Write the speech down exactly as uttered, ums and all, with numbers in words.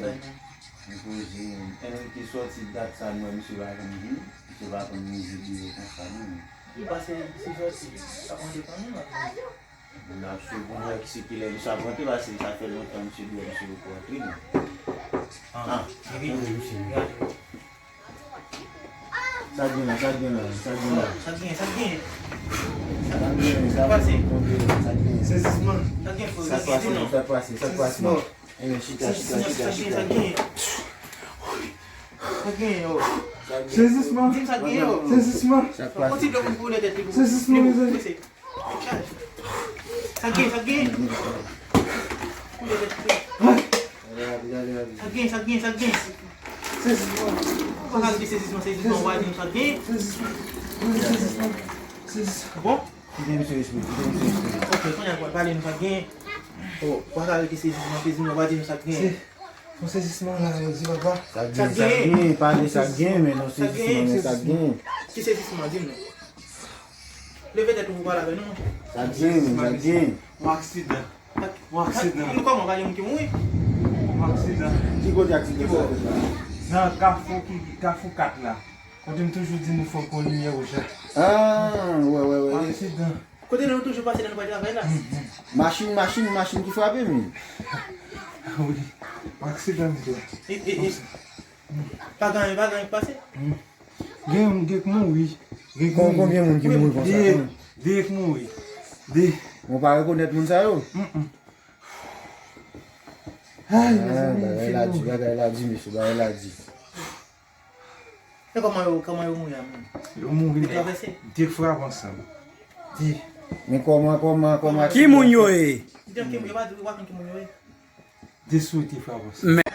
Li poze. Enben, li te sòti dat sa, nou wè misye pa konn vini, misye pa konn mize biwo konsa, non. Li pase, misye sòti, l ap rantre kanmenm, l ap vini. N ap swiv pou n wè ki se kilè misye ap rantre, paske sa fè lontan misye di w misye poko rantre, non. Ah, epi, gade. Sa gen la, sa gen la, sa gen la. Sa gen, sa gen. Sa gen, sa gen, sa gen. Sezisman. Sa gen, frè, sa gen, non. Sa pase, sa pase. Sezisman. Enben, chita, chita, chita, chita. Sa gen, sa gen. Sa gen, yo. Sezisman. Di m sa gen, yo. Sezisman. Sa pase. Yon ti dlo pou l koule tèt li pou. Sezisman, mezanmi. Sa gen, sa gen. Sa gen, sa gen, sa gen. Sezisman. Ou pa ka rete sezisman, sezisman, ou pa di nou sa gen. Sezisman. Sezisman. Sezisman. Bon? Kite misye respire, kite misye respire. Ok, kounye a, pale nou sa gen. Oh, ou pa ka rete sezisman, sezisman, ou pa di nou sa gen. Yon sezisman la, yo di, papa. Sa gen, sa gen, pale sa gen, men non sezisman, men sa gen. Ki sezisman, di m non. Leve tèt ou pou pale avè nou. Sa gen, sa gen. Yon aksidan. Yon aksidan. Nou kòman, pa gen moun ki mouri? Yon aksidan. Ki kote aksidan sa fèt la? Nan kafou ki, kafou kat la. Kote m toujou di nou fòk gon limyè wouj la. Ah, wè, wè, wè. Yon aksidan. Kote nou toujou pase lè nou pral travay la. Machin, machin, machin ki frape m. Wi. Aksidan m di w. E, e, e. Pa gen anyen, pa gen anyen k pase. Gen, gen k mouri. Gen k mouri. Konbyen moun ki mouri konsa? De, de k mouri. De. Ou pa rekonèt moun sa yo? Ay, mezanmi, bagay la di, bagay la di, mesye, bagay la di. E kòman yo, kòman yo mouri a menm? Yo mouri, yo travèse. De frape ansanm. De. Men kòman, kòman, kòman? Ki moun yo ye? Yo pa di, yo pa konn ki moun yo ye. De sou te frape ansanm.